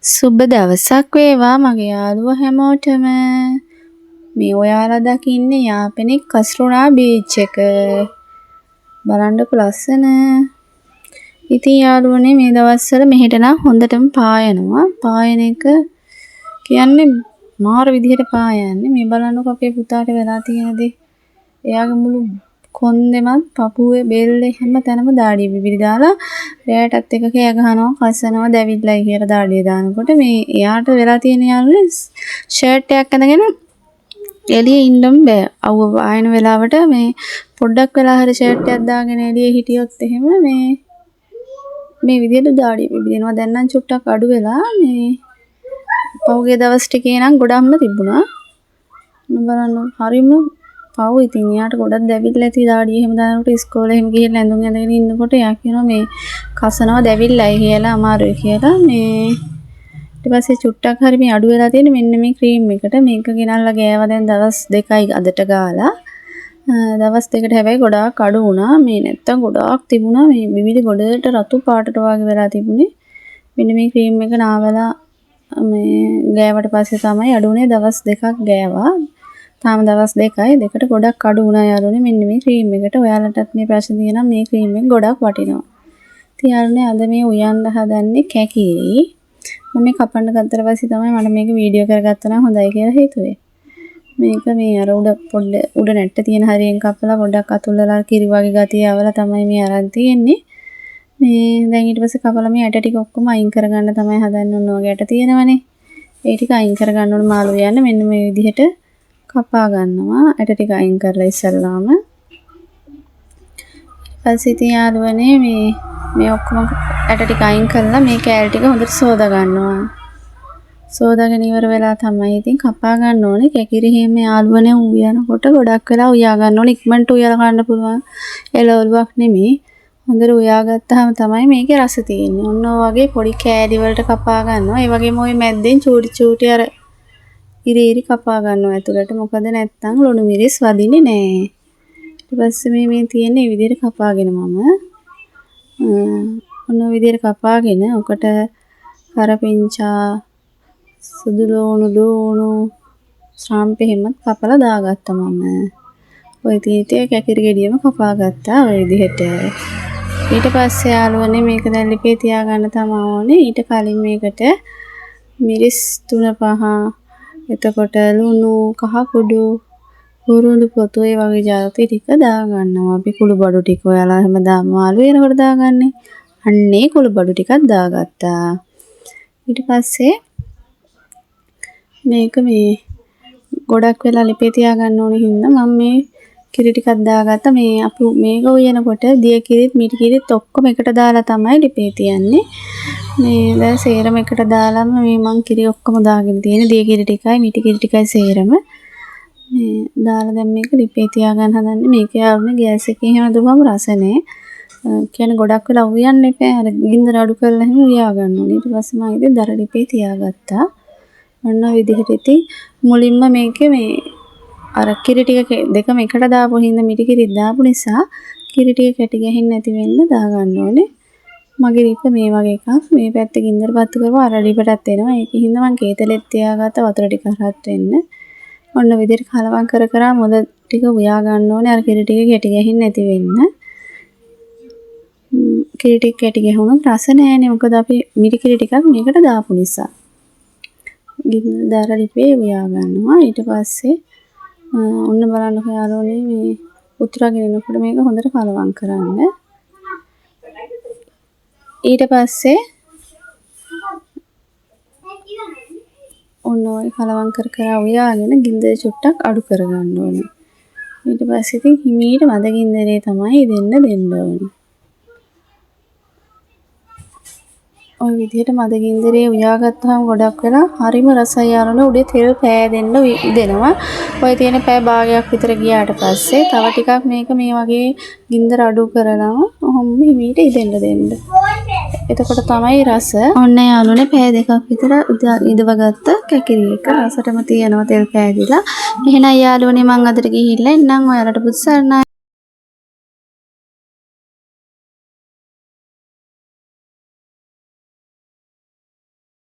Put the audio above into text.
සුබ දවසක් වේවා මගේ යාළුවෝ හැමෝටම. මේ ඔයාලා දකින්නේ යාපනයේ කස්රුණා බීච් එක. බලන්නකො ලස්සන. ඉතින් යාළුවනේ මේ දවස්වල මෙහෙට නම් හොඳටම පායනවා. පායන එක කියන්නේ මාර විදිහට පායන්නේ. මේ බලන්නකො අපේ පුතාට වෙලා තියෙන දේ. එයාගේ මුළු කොන්දෙමත් පපුවේ බෙල්ලේ හැම තැනම දාඩිය බිබිලි දාලා රෑටත් එක කෑ ගහනවා, කසනවා, දැවිල්ලයි කියලා දාඩිය දානකොට. මේ එයාට වෙලා තියෙන යාළුවනේ ෂර්ට් එකක් ඇඳගෙන එළියේ ඉන්නම බෑ. අවුව ආයන වෙලාවට මේ පොඩ්ඩක් වෙලා හරි ෂර්ට් එකක් දාගෙන එළියේ හිටියොත් එහෙම මේ මේ විදිහට දාඩිය බිබිලෙනවා. දැන් නම් චුට්ටක් අඩු වෙලා. මේ පහුගිය දවස් ටිකේ නම් ගොඩක්ම තිබුණා. බලන්න, හරිම පව්. ඉතින් එයාට ගොඩක් දැවිල්ලා ඇති දාඩිය එහෙම දානකොට. ඉස්කෝලේ එහෙම ගිහිල්ලා ඇඳුම් ඇඳගෙන ඉන්නකොට එයා කියනවා මේ කසනවා, දැවිල්ලයි කියලා, අමාරුයි කියලා. මේ ඊට පස්සේ චුට්ටක් හරි මේ අඩු වෙලා තියෙන මෙන්න මේ ක්‍රීම් එකට. මේක ගෙනල්ලා ගෑවා දැන් දවස් 2යි අදට ගාලා. දවස් 2කට හැබැයි ගොඩාක් අඩු වුණා. මේ නැත්තම් ගොඩාක් තිබුණා. මේ බිබිලි ගොඩට රතු පාටට වගේ වෙලා තිබුණේ. මෙන්න මේ ක්‍රීම් එක නාවලා මේ ගෑවට පස්සේ තමයි අඩු වුණේ. දවස් 2ක් ගෑවා. තාම දවස් 2යි. දෙකට ගොඩක් අඩු වුණා යාළුවනේ මෙන්න මේ ක්‍රීම් එකට. ඔයාලටත් මේ ප්‍රශ්න තියෙනවා මේ ක්‍රීම් එක ගොඩක් වටිනවා. ඉතින් යාළුවනේ අද මේ උයන්න හදන්නේ කැකිරි. මම මේ කපන්න ගත්තට පස්සේ තමයි මට මේක වීඩියෝ කරගත්තා නම් හොඳයි කියලා හිතුවේ. මේක මේ අර උඩ පොඩ උඩ නැට්ට තියෙන හරියෙන් කපලා පොඩ්ඩක් අතුල්ලලා කිරි වගේ ගතිය આવලා තමයි මේ අරන් තියෙන්නේ. මේ දැන් ඊට පස්සේ කපලා මේ ඇට ටික ඔක්කොම අයින් කරගන්න තමයි හදන්නේ. ඔන්න ඔය ඇට තියෙනවනේ. ඒ ටික අයින් කරගන්න ඕන මාළු යන්න. මෙන්න මේ විදිහට කපා ගන්නවා ඇට ටික අයින් කරලා ඉස්සල්ලාම. ඊට පස්සේ ඉතින් යාළුවනේ මේ මේ ඔක්කොම ඇට ටික අයින් කරලා මේ කෑලි ටික හොඳට සෝදා ගන්නවා. සෝදාගෙන ඉවර වෙලා තමයි ඉතින් කපා ගන්න ඕනේ. කැකිරි එහෙම යාළුවනේ උයනකොට ගොඩක් වෙලා උයා ගන්න ඕනේ. ඉක්මනට උයලා ගන්න පුළුවන් එළවලුවක් නෙමෙයි. හොඳට උයා ගත්තාම තමයි මේකේ රස තියෙන්නේ. ඔන්න ඔය වගේ පොඩි කෑලි වලට කපා ගන්නවා. ඒ වගේම ඔය මැද්දෙන් චූටි චූටි අර ඉරි ඉරි කපා ගන්නවා ඇතුළට. මොකද නැත්තම් ලුණු මිරිස් වදින්නේ නෑ. ඊට පස්සේ මේ මේ තියෙන මේ විදිහට කපාගෙන මම ඔන්න ඔය විදිහට කපාගෙන ඔකට කරපිංචා, සුදු ලුණු, ලුණු, ශ්‍රාම්ප එහෙමත් කපලා දාගත්තා මම. ඔය තියෙන කැකිරි ගෙඩියම කපා ගත්තා ඔය විදිහට. ඊට පස්සේ යාළුවනේ මේක දැන් ලිපේ තියාගන්න තමා ඕනේ. ඊට කලින් මේකට මිරිස් 3-5, එතකොට ලුණු, කහ කුඩු, කුරුඳු පොතු ඒ වගේ ජාති ටික දාගන්නවා. අපි කුළු බඩු ටික ඔයාලා හැමදාම මාළු වෙනකොට දාගන්නේ. අන්න ඒ කුළු බඩු ටිකක් දාගත්තා. ඊට පස්සේ මේක මේ ගොඩක් වෙලා ලිපේ තියාගන්න ඕන හින්දා මම මේ කිරි ටිකක් දාගත්තා. මේ අපි මේක උයනකොට දිය කිරිත් මිටි කිරිත් ඔක්කොම එකට දාලා තමයි ලිපේ තියන්නේ. මේ දැන් සේරම එකට දාලාම මේ මං කිරි ඔක්කොම දාගෙන තියෙන්නේ. දිය කිරි ටිකයි මිටි කිරි ටිකයි සේරම මේ දාලා දැන් මේක ලිපේ තියාගන්න හදන්නේ. මේක යාළුවනේ ගෑස් එකේ එහෙම දුවම රස නෑ. කියන්නේ ගොඩක් වෙලා උයන්න එපා. අර ගින්දර අඩු කරලා එහෙම උයා ගන්න ඕනේ. ඊට පස්සේ මම ඉතින් දර ලිපේ තියාගත්තා. ඔන්න ඔය විදිහට ඉතින් මුලින්ම මේකේ මේ අර කිරි ටික දෙකම එකට දාපු හින්දා, මිටි කිරිත් දාපු නිසා කිරි ටික කැටි ගැහෙන්නේ නැති වෙන්න දාගන්න ඕනේ. මගේ ලිප මේ වගේ එකක්. මේ පැත්තේ ගින්දර පත්තු කරපුවා අර ලිපටත් එනවා. ඒකෙ හින්දා මං කේතලෙත් තියාගත්තා වතුර ටික රත් වෙන්න. ඔන්න විදිහට කලවම් කර කර මොද ටික උයා ගන්න ඕනේ අර කිරි ටික කැටි ගැහෙන්නේ නැති වෙන්න. කිරි ටික කැටි ගැහුණොත් රස නෑනේ. මොකද අපි මිටි කිරි ටිකක් මේකට දාපු නිසා. ගින්දර දර ලිපේ උයා ගන්නවා. ඊට පස්සේ ඔන්න බලන්නකෝ යාළුවනේ, මේ උතුරාගෙන එනකොට මේක හොඳට කලවම් කරන්න. ඊට පස්සේ ඔන්න ඔය කලවම් කර කර උයාගෙන ගින්දර චුට්ටක් අඩු කරගන්න ඕනේ. ඊට පස්සේ ඉතින් හිමීට මද ගින්දරේ තමයි දෙන්න දෙන්න ඕනේ. ඔය විදිහට මද ගින්දරේ උයාගත්තාම ගොඩක් වෙලා හරිම රසයි යාළුවනේ. උඩේ තෙල් පෑදෙන්න ඉදෙනවා. ඔය තියෙන පැය භාගයක් විතර ගියාට පස්සේ තව ටිකක් මේක මේ වගේ ගින්දර අඩු කරලම ඔහොම හිමීට ඉදෙන්න දෙන්න. එතකොට තමයි රස. ඔන්න යාළුවනේ පැය 2ක් විතර ඉදවගත්ත කැකිරි එක රසටම තියෙනවා තෙල් පෑදිලා. එහෙනම් යාළුවනේ මං අදට ගිහිල්ලා එන්නම්. ඔයාලට බුදු සරණයි.